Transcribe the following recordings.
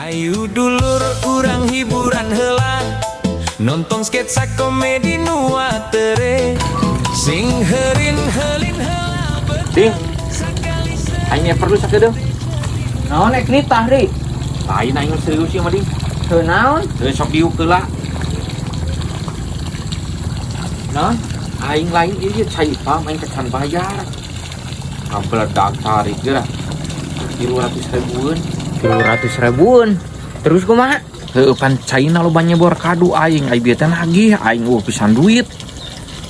Hayu dulur, urang hiburan heula, nonton sketsa komedi nu atere. Sing herin helin heula. Ding. Aing nya perlu sakedeung. Naon ek nitah, Ri? Lain, aing serius ieu mah, Ding. Heuh, naon? Heuh, sok diuk heula. Naon? Aing lain ieu cai pam aing can bayar. Ngabeledag tarik geura. 300 ribuan. 300 ribuan. Terus kumaha? Heuh, pan caina loba nyebor kadu aing, aing bieu teh nagih, aing eueuh pisan duit.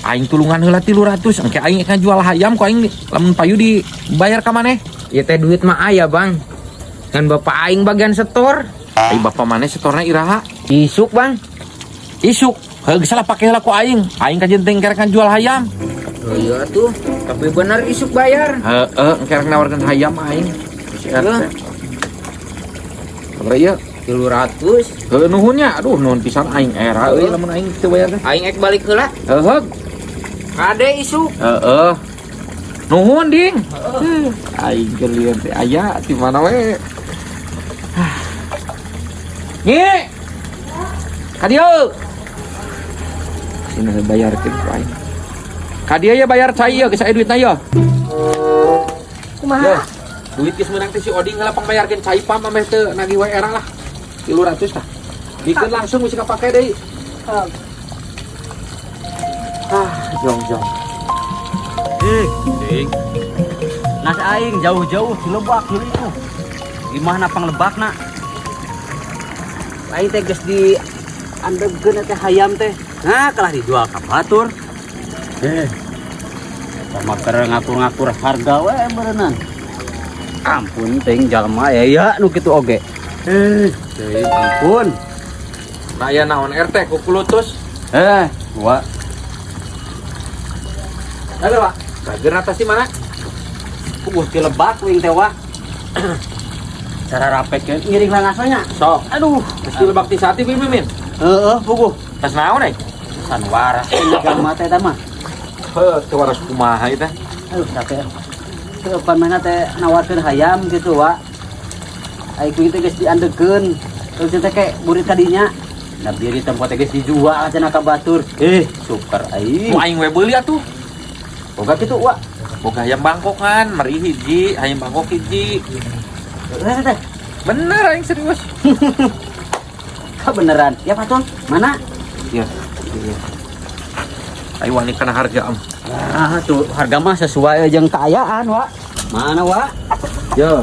Aing tulungan heula 300, engke aing akan jual hayam ku aing lamun payu dibayar ka maneh. Ieu teh duit mah aya, Bang. Ngan bapak aing bagian setor. Ai bapak maneh setorna iraha? Isuk, Bang. Isuk. Heuh, geus salah pake heula ku aing. Aing kajeun teh engke jual hayam. Oh iya tuh, tapi bener isuk bayar. Heeh, engke rek nawarkeun hayam aing. Si RT. Sabaraha ieu? 300. Heuh, nuhun nya. Aduh, nuhun pisan, aing era euy lamun aing teu bayar teh. Aing ek balik heula. Heuh. Kade isuk. Heeh. Nuhun, Ding. Heuh, aing keur lieur teh aya di mana we. Nyi. Ka dieu. Sini bayarkeun ku aing. Ka dieu ya, bayar cai ieu, geus aya duitna ieu. Kumaha? Duit geus meunang teh si Oding heula, pangbayarkeun cai pam ameh teu nagih we era lah. 300 tah. Dikeun langsung bisa kapake deui. Oh. Ah, jong jong. Eh, Ding. Nas aing jauh-jauh di lebak heula itu. Imahna panglebakna. Aing teh geus di andegkeun teh hayam teh. Nah, kalah dijual ka batur. Eh. Sama keur ngakur-ngakur harga we beureunan. Ampun ting jalma ya ya nu kitu oge. Eh, teuing ampun. Nah, aya naon RT kukulutus? Eh, wa. Halo, Pak. Bager atas di mana? Puguh ti lebak wing teh wa. Cara rapet ke ngiring langasonya. Sok. Aduh, Mesti lebak ti sati mimin. Heeh, puguh. Tas naon euy? San waras jalma teh eta mah. Heuh, teu waras kumaha ieu teh? Aduh, capek. Teu pan mana teh nawarkeun hayam gitu, wa. Ai kuing teh geus diandekeun. Terus teh kayak burit kadinya. Nah, biar di tempat teh geus dijual cenah ka batur. Eh, super aing. Mu aing we beuli atuh. Boga kitu, wa. Boga hayam Bangkok kan, meri hiji, hayam Bangkok hiji. Heuh teh. Bener, aing serius. Kebeneran. Ya, Patul, mana? Iya. Iya. Ayo wani kana harga am. Ah, tuh harga mah sesuai jeung kaayaan, wa. Mana, wa? Yo.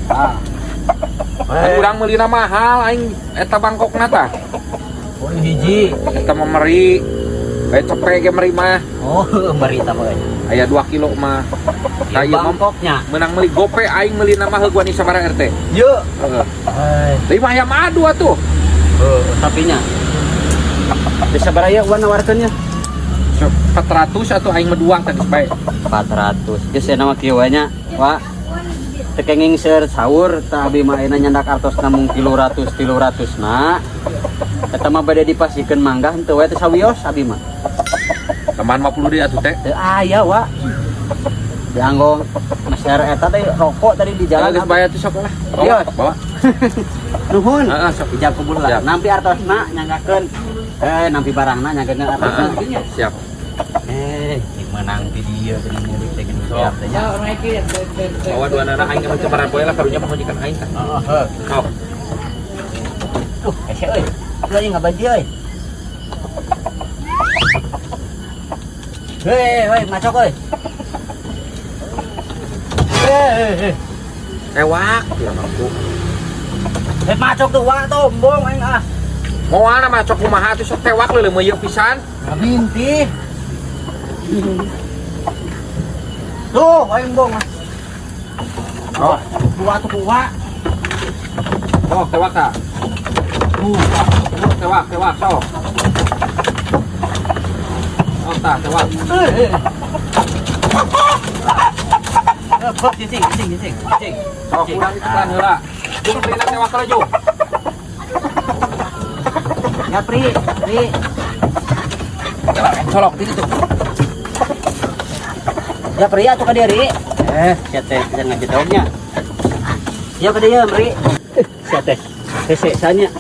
Ah. Kan urang meulina mahal aing eta Bangkokna tah. Oh, hiji. Eta mah meri. Kayak cepre ge meri mah. Oh, meri ta mah. Aya 2 kilo mah. Ya, Ieu mah Bangkoknya. Menang meuli gope aing meulina mah heuh wani sabaraha RT? Ye. Heeh. Hai. Deui mah hayam adu atuh. Heuh, sapinya. Bisa baraya wan nawarkeun nya? 400 atau aing mah dua teh geus bae. 400. Geus cenah mah kieu we nya, Wa. Teu kenging seur sahur tah abi mah ayeuna nyandak artosna mung 300 300 na. Eta mah bade dipasikeun manggah henteu we teh sawios abi mah. Tambahan 50 deui atuh teh. Teu aya, wa. Dianggo meser eta teh rokok tadi di jalan. Jalan geus bae atuh, sok lah. Bawa, Iya. bawa. Nuhun. Heeh, sok. Ijab kabul lah. Siap. Nampi artosna nyanggakeun. Eh, nampi barangna nyanggakeun artosna. Heeh, siap. Eh, menang di dia geuning murid teh geuning Sok. siap teh nya. Bawa dua anak aing mah cemaran poe lah karunya pamajikan aing tah. Heeh. Sok. Tuh, hese euy. Lu aja ngabanji euy. Hei, hei, macok euy. Hei, hei, hei. Tewak, ya mampu. Eh, macok tuh wa tuh, embung aing ah. Moal macok kumaha tuh, sok tewak leuleum meuyeuk pisan. Ngabinti. Tuh, aing embung ah. Oh, Dua tuh kuwa. oh, tewak tah. Tuh. Tewak, tewak, sok. Oh, tah, tewak. Eh, eh. Eh, kok cicing, cicing, cicing, cicing. Sok kurang ditekan heula. Jung prina tewak heula, Jung. Ya, Pri, Pri. Colok di situ. Ya, Pri atuh ka dieu, Ri. Eh, sia teh bisa ngajidognya. Ya ka dieu meri. Sia teh. Hese sanya.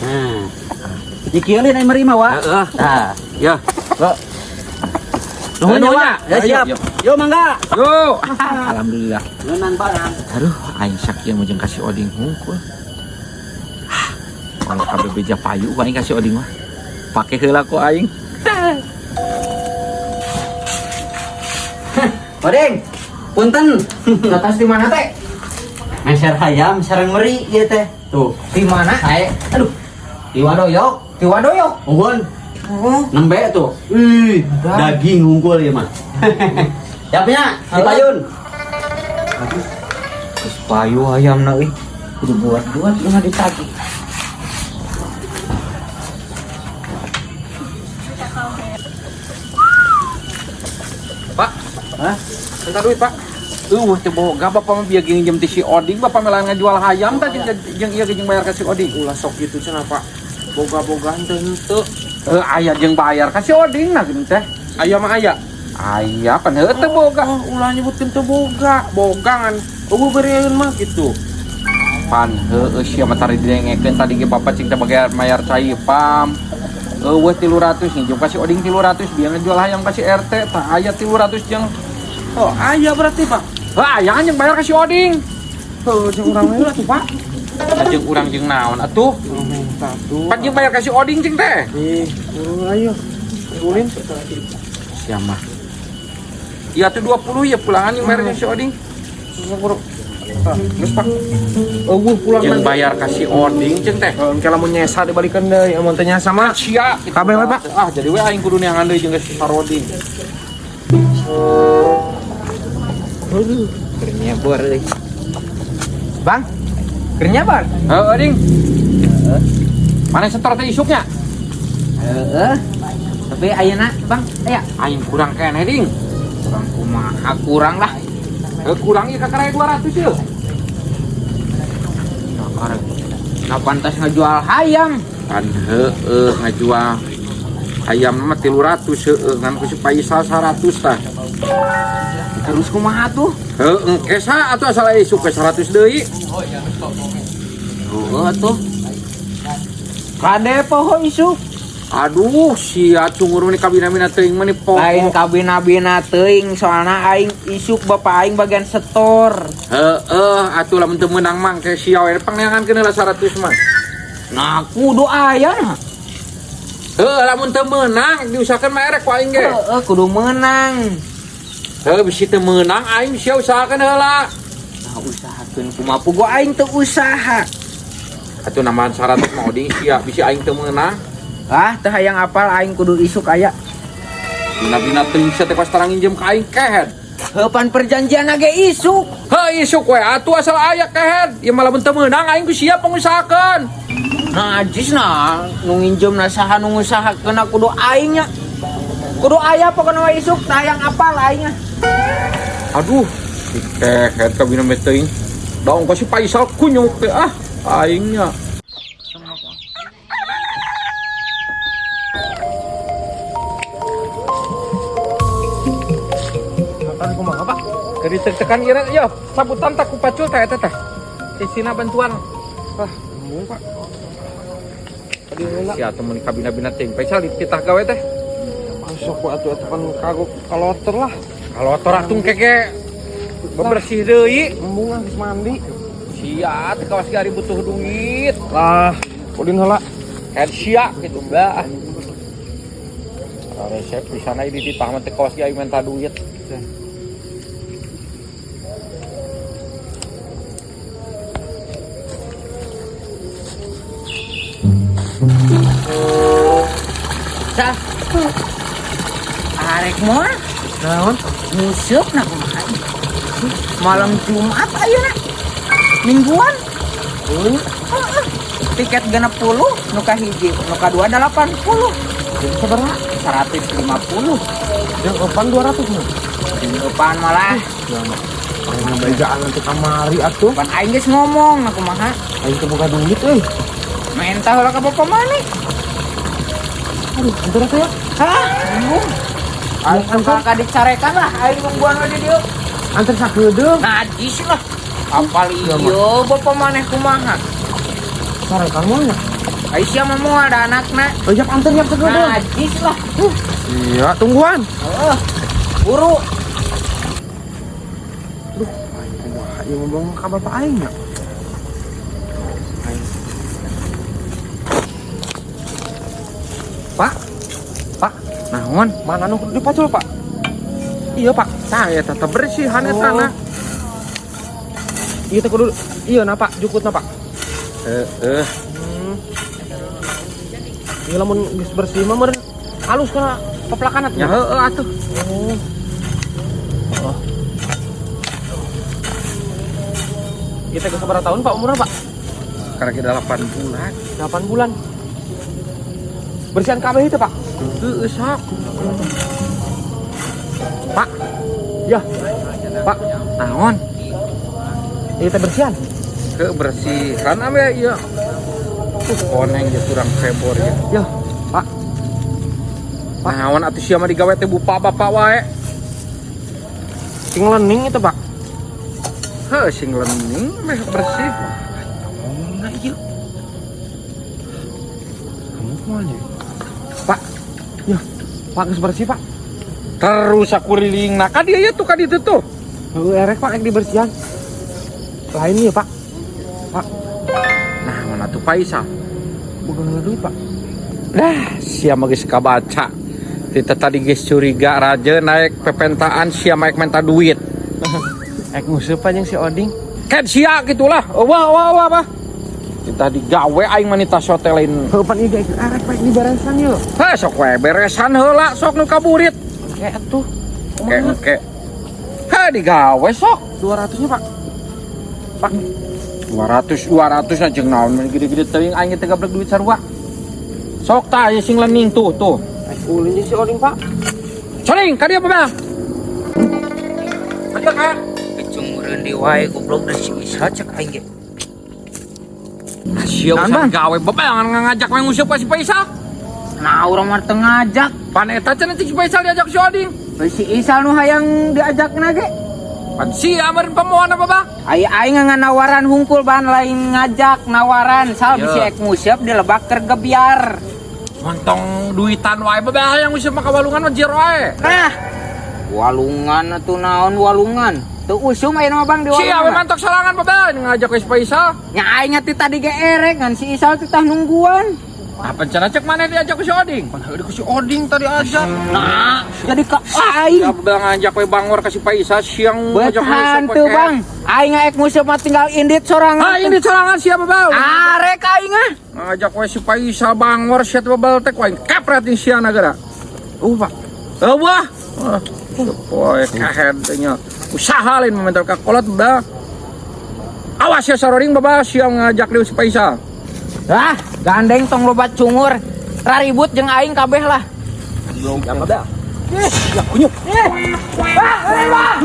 Nah. Di kieu lain meri mah wa. Heeh. Tah. Ya. Kok. Nuhun ya, Wa. Ya siap. Yo mangga. Yo. Alhamdulillah. Ngeunang barang. Aduh, aing sakieu mah jeung kasih oding hungkul. Kalau kabeh beja payu aing kasih oding mah. Pake heula ku aing. Oding. Punten. Atas di mana teh? Meser hayam sareng meri ieu teh. Tuh. Di mana? Sae. Aduh. Di Wadoyok. Di Wadoyok. Unggul. Oh. Nembe tuh. Ih, daging unggul ya mah. Siapnya di payun. Terus payu ayamna euy. Kudu buat-buat mah ditagih. Pak, Hah? minta duit, Pak. Teu boga bapak mah bieu nginjem ti si Oding, bapak melah ngajual hayam tah jeung ieu jeung bayar ka si Oding. Ulah sok gitu cenah Pak. Boga-bogaan teh henteu. Heuh, aya jeung bayar ka si Oding nah geuning teh. Aya mah aya. Aya pan heuh teu boga. Oh, ulah nyebutkeun teu boga. Boga ngan eueuh bereun mah gitu. Pan heueuh sia mah tadi didengekeun tadi ge bapak cing teh bagian mayar cai pam. Eueuh 300 nginjem ka si Oding 300 bieu ngajual hayam ka si RT tah aya 300 jeung. Oh, aya berarti Pak. Heuh, aya jeung bayar ka si Oding. Heuh, jeung urang we lah tuh Pak. Jeung urang jeung naon atuh? Minta tuh. Pan jeung bayar ka si Oding cing teh. Ih, urang ayo. Ulin. Sia mah. Iya tuh 20 ya pulangan yang bayarnya si Oding. Susah kurang. Geus Pak. Eueuh pulang Yang bayar ka si Oding cing teh. Engke lamun nyesa dibalikeun deui, amun teu nyesa mah Sia gitu. Kabeh we, Pak. Ah, jadi we aing kudu neangan deui jeung si Saroding. Aduh, keur nyebor euy. Bang, keur nyebor? Heeh, Ding. Mana setor teh isuknya? Heeh. Tapi ayeuna, Bang, aya Aing kurang keneh, Ding. kurang kumaha kurang lah. Heuh, kurang ieu kakara 200 ieu. Nah, pantas ngajual hayam. Kan heueuh ngajual hayam mah 300 heueuh ngan ku si Faisal 100 tah. Terus kumaha tuh? Heuh, engke sa atuh asal isuk ke 100 deui. Heeh tuh. Kade poho isuk. Aduh, sia cungur ni kabina-bina teuing mah ni poho. Lain kabina-bina teuing soalna aing isuk bapak aing bagian setor. Heeh, atuh lamun teu meunang mah ke sia we pangneangankeun heula 100 mah. Nah, kudu aya nah. Heuh, lamun teu meunang diusahakeun mah erek ku aing ge. Heeh, kudu meunang. Heuh, bisi teu meunang aing sia usahakeun heula. Nah, usahakeun kumaha pugu aing teu usaha. Atuh nambahan 100 mah oding sia bisi aing teu meunang. Ah, teu hayang apal aing kudu isuk aya. Bina-bina teuing sia teh pas tarang nginjem ka aing kehed. Heuh, pan perjanjian ge isuk. Heuh, isuk we atuh asal aya kehed. Ieu mah lamun teu meunang aing ku sia pangusahakeun. Najis nah, nu nginjem na saha nu ngusahakeun kudu aing nya. Kudu aya pokona we isuk teu hayang apal aing nya. Aduh, si kehed ka bina teuing. Daung ka si Faisal kunyuk teh ah aing nya. Makan kumaha Pak? Keur ditekan ieu ya, sabutan tak ku pacul teh eta teh. Isina bantuan. Wah, embung Pak. Tadi heula. Sia temen kabina-bina teuing Faisal dititah gawe teh. Masuk ku atuh atuh kan kagok kalotor lah. Kalotor atung keke bebersih deui. Embung ah geus mandi. Sia teh kawas ge ari butuh duit. Lah, ulin heula. Head sia gitu mbak. Resep pisan ai dititah mah teh kawas ge aing minta duit. Sah. Arek moal Naon? Musuk na kumaha. Malam Jumat ayeuna. Mingguan. Heeh. Tiket 60, nu kahiji, nu kadua 80. Jadi sabaraha? 150. Jeung eupan 200 mah. Jeung eupan malah. Ya mah. Aing bejaan nanti kamari atuh. Pan aing geus ngomong na kumaha. Aing teu boga duit euy. Menta heula ka bapak maneh. Aduh, antar atuh ya. Hah? Embung. Aing Antar. ka dicarekan lah, aing nungguan we di dieu. Antar sakedeung. Najis lah. Apal ieu bapak maneh kumaha? Sarekan moal nya. Ai sia mah moal da anakna. Ejak anter nya segede. Najis lah. Iya, tungguan. Heeh. Buru. Duh, aing kumaha ieu ngomong ka bapak aing nya. Aing. Pak. Pak, Naon? mana nu kudu dipacul, Pak? Iya, Pak. Tah eta teh bersihan eta na. Iya teh kudu iya na Pak, jukutna Pak. Heeh. Iya lamun geus bersih mah meureun halus kana peplakan atuh. Ya heueuh atuh. Oh. Ieu teh geus sabaraha tahun Pak umurna Pak? Karek 8 bulan. 8 bulan. Bersihan kabeh itu Pak? Heueuh sok. Pak. Ya. Pak, Naon? ieu teh bersihan. Kebersihan ame ieu. Koneng ge kurang febor ya. Ya, Pak. Naon atuh sia mah digawe teh bupa bapak wae. Sing lening itu Pak. Heuh sing lening meh bersih. Ngomongna ieu. Kamu kumaha? Pak. Ya, Pak geus bersih Pak. Terus aku rilingna ka dieu tuh ka ditu tuh. Heueuh erek Pak rek dibersihan. Lain ieu Pak. Pak, Nah, mana tuh Faisal? boga duit Pak. Dah, sia mah geus kabaca. Tita tadi geus curiga raja naik pepentaan sia mah minta duit. Ek nguseup jeung si Oding. Ket sia gitulah. Wah wah wah wah. Kita digawe aing mah nita sote lain. Heuh pan ieu ge erek Pak diberesan ieu. Heh sok we beresan heula sok nu kaburit. Kayak atuh. Oke oke. Heh digawe sok. 200 nya Pak. Pak, 200 200 na jeung naon mah gede-gede teuing aing teh gablek duit sarua. Sok tah aya sing lening tuh tuh. ek ulin jeung si Oding Pak. Coring ka dieu apa Bang? Ka dieu ka. Kecungureun di wae goblok da si Isa cek aing ge. Sia usah gawe bebangan ngajak we nguseup ka si Faisal. Nah, urang mah teu ngajak. Pan eta cenah si Faisal diajak si Oding. Si Isal nu hayang diajakna ge. Pan sia meureun pamoan apa Bang? Ai aing nawaran hungkul ban lain ngajak nawaran sal Yo. bisi ek nguseup dilebak keur gebiar. Montong duitan wae bae hayang nguseup mah ka walungan mah jero wae. Nah, walungan atuh naon walungan. Teu usum aya mah Bang di Sia we walungan. mantok sorangan bae ngajak we si Faisal. Nya aing ti tadi ge erek ngan si Isal teh tah nungguan. Apa cenah cek maneh diajak ku si Oding? Pan heueuh ku si Oding tadi aja. Nah, jadi ka aing. Ya bae ngajak we bangor ka si Faisal siang ngajak we Betahan nguseup tuh we. Bang. Aing ek nguseup mah tinggal indit sorangan. Ah ini sorangan sia bae. Arek aing ah. Ngajak we si Faisal bangor sia teh babal teh ku aing kepret jeung sia nagara. Pak. Eueuh. Poe kahed teh nya. Usaha lain memental ka kolot bae. Awas ya saroring baba siang ngajak deui si Faisal. Ah, gandeng tong loba cungur. Raribut jeung aing kabeh lah. Ya babe. Ya kunyuk. Ah, eh, Bang.